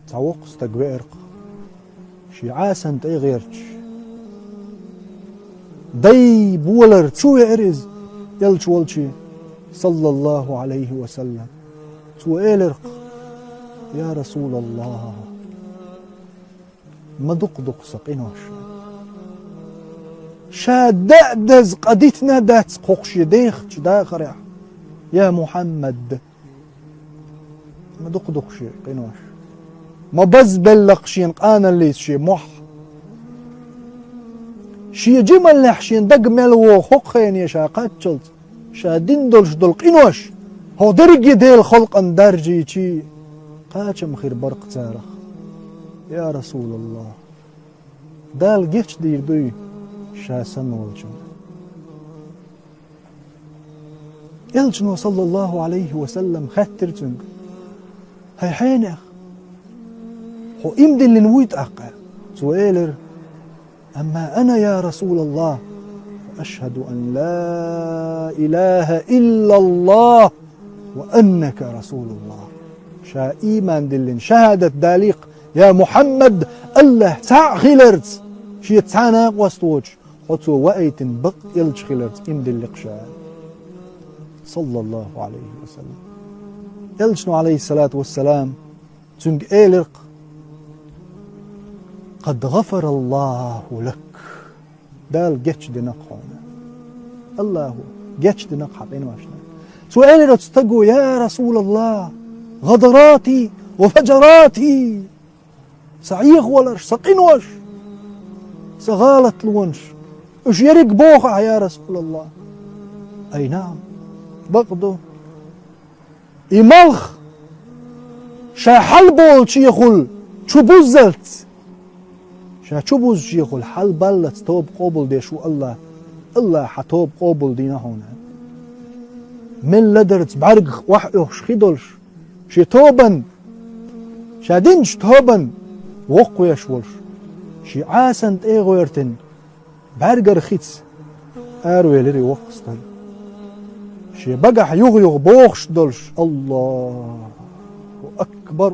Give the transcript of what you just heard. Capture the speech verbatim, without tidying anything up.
Цхьа воккха стаг веара-кх, шен Ӏасанна тӀе а гӀерташ. Дай болар чу веара иза, элча волчу, саллаллаху Ӏалайхи ва саллам. Цо элира-кх: «Я Расулаллах, ма дукха ду-кх сан къинош». Ша даа деза къа дитина дац-кх хӀокху шен дехачу дахарехь: «Я Мухьаммад, ма дукха ду-кх шен къинош. Ма базбелла-кх шена къаналлица шен мохь». Шен жималлехь шен дага мел вогӀу хӀокху хене ша кхаччалц, ша дина долуш долу къинош хӀокху дерриге Делан халкъана даржийча, кхачам хир бара-кх царах. Я Расулаллах, Дала гечдийр дуй ша санна волчунна? Элчано, саллаллаху Ӏалайхи ва саллам, хаьттира цуьнга: «ХӀай хьенех, хьо иман диллина вуй тӀаккха?» Цо элира: «Амма ана, я Расулаллах, фа ашхаду ан ла илаха иллаллах ва аннака Расулуллах». Ша иман диллина шахӀадат далийкх, я Мухьаммад, АллахӀ цхьаъ хиларца, шеца цхьа а накъост воцуш, хьо цо ваийтина бакъ элча хиларца иман диллина-кх ша, саллаллаху Ӏалайхи ва саллам. Элчано, Ӏалайхиссалату вассалам, цуьнга элира-кх: «Къад гӀафараллаху лак». Дала гечдина-кх хьуна. АллахӀа гечдина-кх хьан къиношна. Цо элира оцу стаго: «Я Расулаллах, гӀадарати ва фаджарати». Сан Ӏехаваларш, сан къинош, сан гӀалатлонаш, уьш ерриг боху ахь, я Расулаллах? Ай, наам, бакъ ду. И малх ша хьалаболучехула чу буззалц, ша чу бузучехула хьалабаллалц тоба къобалдеш ву АллахӀ. АллахӀа хьан тоба къобалдина хьуна. Мел ладарца бӀаьргах охьаоьхуш хи долуш, шен тобанна, ша динчу тобанна воккхавеш волуш, шен Ӏасанна тӀе а гӀоьртина, бӀаьргара хица аравелира и воккха стаг. Шен багахь юха-юха бохуш долуш: «Аллаху акбар!